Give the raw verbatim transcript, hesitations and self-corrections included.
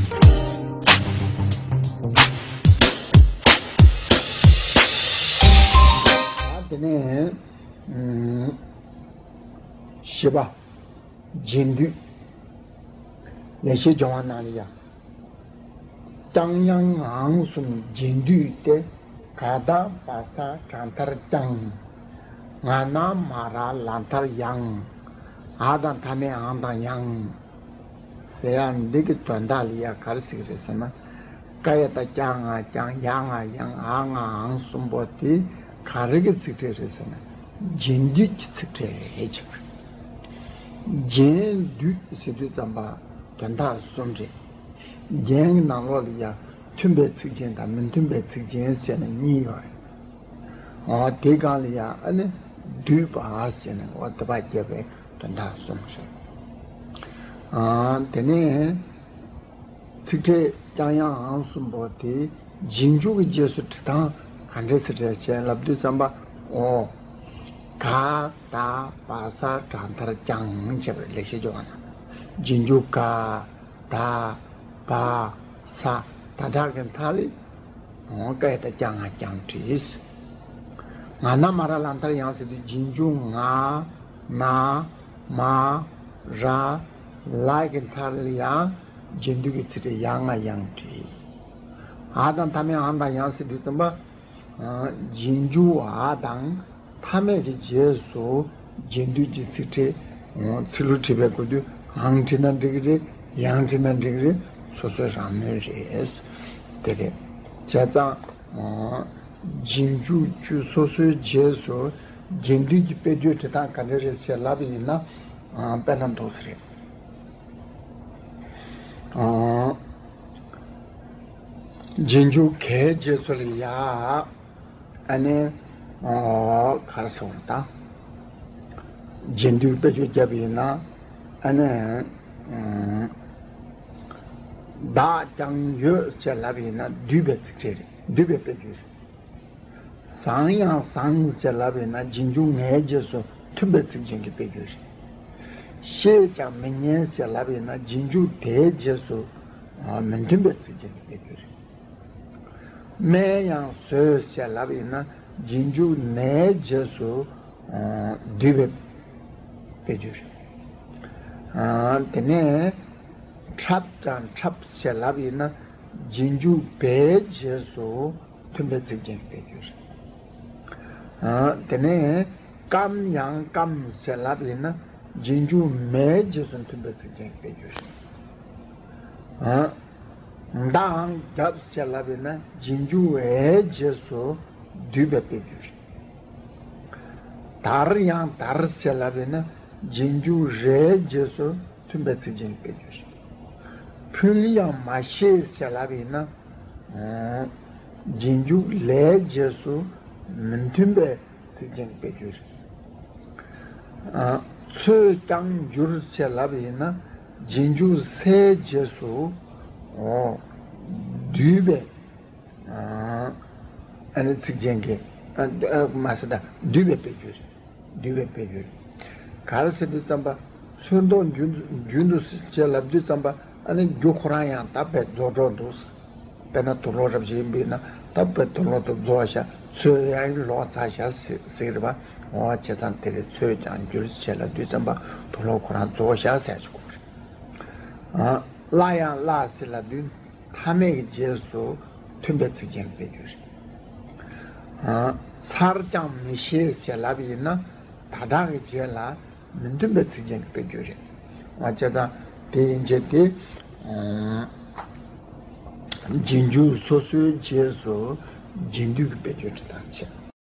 དེ་ནས་ཨུམ། བཞི་པ། རྗེས་འདུས། ལེགས་བཤད་ལྗོན་དབང་ནང་ལ་ཡ། ཀྱང་ཡང་འང་གསུམ་རྗེས་འདུས་ཏེ། ག་ད་བ་ས་གྲངས་མཐར་ཀྱང་། ང་ན་མ་ར་ལ་མཐར་ཡང་། འ་དང་མཐའ་མེད་འང་དང་ཡང་། ཟེར་ཡ་འདི་གི་དོན་དག་ལ་ཡ་ག་རེ་ཟེར་གི་རེད་ཟེར་ན། ཀ་ཡ་བཏགས་ཀྱ་ང་ཀྱང་། ཡ་ང་ཡང་། འ་ང་འང་གསུམ་པོ་དེ་ག་རེ་གི་ཚིག་ཕྲད་རེད་ཟེར་ན། རྗེས་འདུས་ཀྱི་ཚིག་ཕྲད་རེད་ཅེས་པ་རེད། རྗེས་འདུས་ཟེར་དུས་ཙམ་པ་དོན་དག་གསུམ་རེད། རྒྱན་གྱི་ནང་ལོགས་ལ་ཡང་མཐུན་པའི་ཚིག་ཅན་དང་མི་མཐུན་པའི་ཚིག་ཅན་ཟེར་ནས་གཉིས་ཡོད་རེད། འོ་དེའི་སྒང་ལ་ཡང་ཨ་ནི་འདུས་པ་ཟེར་ནས་འོ་དེ་པ་རྒྱབ་པའི་དོན་དག་གསུམ་རེད། ཨ་དེ་ནས་ཚིག་ཕྲད་ཀྱང་ཡང་འང་གསུམ་པོ་དེ་རྗེས་འཇུག་གི་རྗེས་སུ་འབྲི་སྟངས་ག་འདྲས་སེ་འབྲི་ཅེས་ལབ་དུས་ཙམ་པ། འོ། ག་ད་བ་ས་གྲངས་མཐར་ཀྱང་བྱས་པ་ལེགས་བཤད་ལྗོན་དབང་ནང་། རྗེས་འཇུག་ག་ད་བ་ས་ད་དྲག་གི་མཐའ་ལ། འོ་ཀ་ཡ་བཏགས་ཀྱ་ང་ཀྱང་བྲིས། ང་ན་མ་ར་ལ་མཐར་ཡང་ཟེར་དུས་རྗེས་འཇུག་ང་ན་མ་ར་ལ་གི་མཐར་ལ་ཡང་རྗེས་འདུས་ཀྱི་ཚིག་ཕྲད་ཡ་ང་ཡང་བྲིས། འ་དང་མཐའ་མེད་འང་དང་ཡང་ཟེར་དུས་ཙམ་པ། རྗེས་འཇུག་འ་དང་མཐའ་མེད་ཀྱི་རྗེས་སུ་རྗེས་འདུས་ཀྱི་ཚིག་ཕྲད། ཚིག་ལྷུག་བྲིས་པའི་སྐབས་དུས་འང་བྲིས་ན་འགྲིག་གི་རེད། ཡང་བྲིས་ན་འགྲིག་གི་རེད། སོ་སོའི་རང་མོས་རེད། དེ་རེད། བྱས་ཙང་རྗེས་འཇུག་བཅུ་སོ་སོའི་རྗེས་སུ་རྗེས་འདུས་ཀྱི་དཔེ་བརྗོད་བྲི་སྟངས་ག་འདྲ་རེད་ཟེར་ལབ་པ་ཡིན་ན། དཔེར་ན་འདུག་སེ་རེད། རྗེས་འཇུག་གའི་རྗེས་སུ་ལ་ཡ། ཨ་ནི། ག་རེ་ཟེར་བ་དང་། རྗེས་འདུས་དཔེ་བརྗོད་བརྒྱབ་པ་ཡིན་ན། ཨ་ནི། བདག་ཀྱང་ཡོད་ཅེས་ལབ་པ་ཡིན་ན་འདུས་པའི་ཚིག་ཕྲད་རེད། འདུས་པའི་དཔེ་བརྗོད་རེད། བཟང་ཡང་བཟང་ཞེས་ལབ་པ་ཡིན་ན་རྗེས་འཇུག་ངའི་རྗེས་སུ་མཐུན་པའི་ཚིག་ཅན་གྱི་དཔེ་བརྗོད་རེད། ཤེས་ཀྱང་མི་ཉན་ཞེས་ལབ་པ་ཡིན་ན་རྗེས་འཇུག་དེའི་རྗེས་སུ་མི་མཐུན་པའི་ཚིག་ཅན་གྱི་དཔེ་བརྗོད་རེད། སྨྲས་ཡང་བཟོད་ཅེས་ལབ་པ་ཡིན་ན་རྗེས་འཇུག་ནའི་རྗེས་སུ་འདུས་པའི་དཔེ་བརྗོད་རེད། དེ་ནས་འཁྲབ་ཀྱང་འཁྲབ་ཅེས་ལབ་པ་ཡིན་ན་རྗེས་འཇུག་པའི་རྗེས་སུ་མཐུན་པའི་ཚིག་ཅན་གྱི་དཔེ་བརྗོད་རེད། དེ་ནས་སྐམ་ཡང་སྐམ་ཞེས་ལབ་ཡིན་ན་རྗེས་འཇུག་མའི་རྗེས་སུ་མཐུན་པའི་ཚིག་ཅན་གྱི་དཔེ་བརྗོད་རེད། འདའ་འང་རྒྱབ་ཞེས་ལབ་ཡིན་ན་རྗེས་འཇུག་འའི་རྗེས་སུ་འདུས་པའི་དཔེ་བརྗོད་རེད། དར་ཡང་དར་ཞེས་ལབ་ཡིན་ན་རྗེས་འཇུག་རའི་རྗེས་སུ་མཐུན་པའི་ཚིག་ཅན་གྱི་དཔེ་བརྗོད་རེད། ཕུལ་ཡང་མ་ཤེས་ཞེས་ལབ་ཡིན་ན། རྗེས་འཇུག་ལའི་རྗེས་སུ་མི་མཐུན་པའི་ཚིག་ཅན་གྱི་དཔེ་བརྗོད་རེད། ཚོས་ཀྱང་འགྱུར་ཞེས་ལབ་ཡིན་ན་རྗེས་འཇུག་སའི་རྗེས་སུ་འོ་འདུས་པའི་ཨ་ནི་ཚིག་ཅན་གྱི་མ་ཟད་ད་འདུས་པའི་དཔེ་བརྗོད་རེད། འདུས་པའི་དཔེ་བརྗོད་རེད། ག་རེ་ཟེར་དུས་ཙམ་པ། ཚོས་མདོག་འགྱུར་འགྱུར་འདུག་ཅེས་ལབ་དུས་ཙམ་པ་ཨ་ནི་རྒྱུ་ཁོ་རང་ཡང་ད་དཔེ་རྫོགས་འགྲོ་འདུག་དཔེར་ན་དུག་ལོག་རབ་ཅིག་ཡིན་པས་ན་ད་དཔེ་དུག་ལོག་དུ་རྫོགས་ཤག་ཚོས་ཡང་ལོག་ཚར་ཤག་ཟེར་ཟེར་རེད་པ། འོ་བྱས་ཙང་དེ་རེད། ཚོས་ཀྱང་འགྱུར་ཅེས་ལབ་དུས་ཙམ་པ་དུག་ལོག་ཁོ་རང་རྫོགས་ཤག་ཟེར་ཅིག་གོ་རེད། ཨ་བརླ་ཡང་བརླ་ཟེར་ལབ་དུས་མཐའ་མེད་ཀྱི་རྗེས་སུ་མཐུན་པའི་ཚིག་ཅན་དཔེ་བརྗོད་རེད། ཨ་ཚར་ཀྱང་མི་ཤེས་ཞེས་ལབ་ཡིན་ན་ད་དྲག་གི་རྗེས་ལ་མི་མཐུན་པའི་ཚིག་ཅན་གྱི་དཔེ་བརྗོད་རེད། ང་བྱས་ཙང་དེ་ཡན་ཆད་དེ། རྗེས་འཇུག་སོ་སོའི་རྗེས་སུ་རྗེས་འདུས་ཀྱི་དཔེ་བརྗོད་འབྲི་སྟངས་བྱས།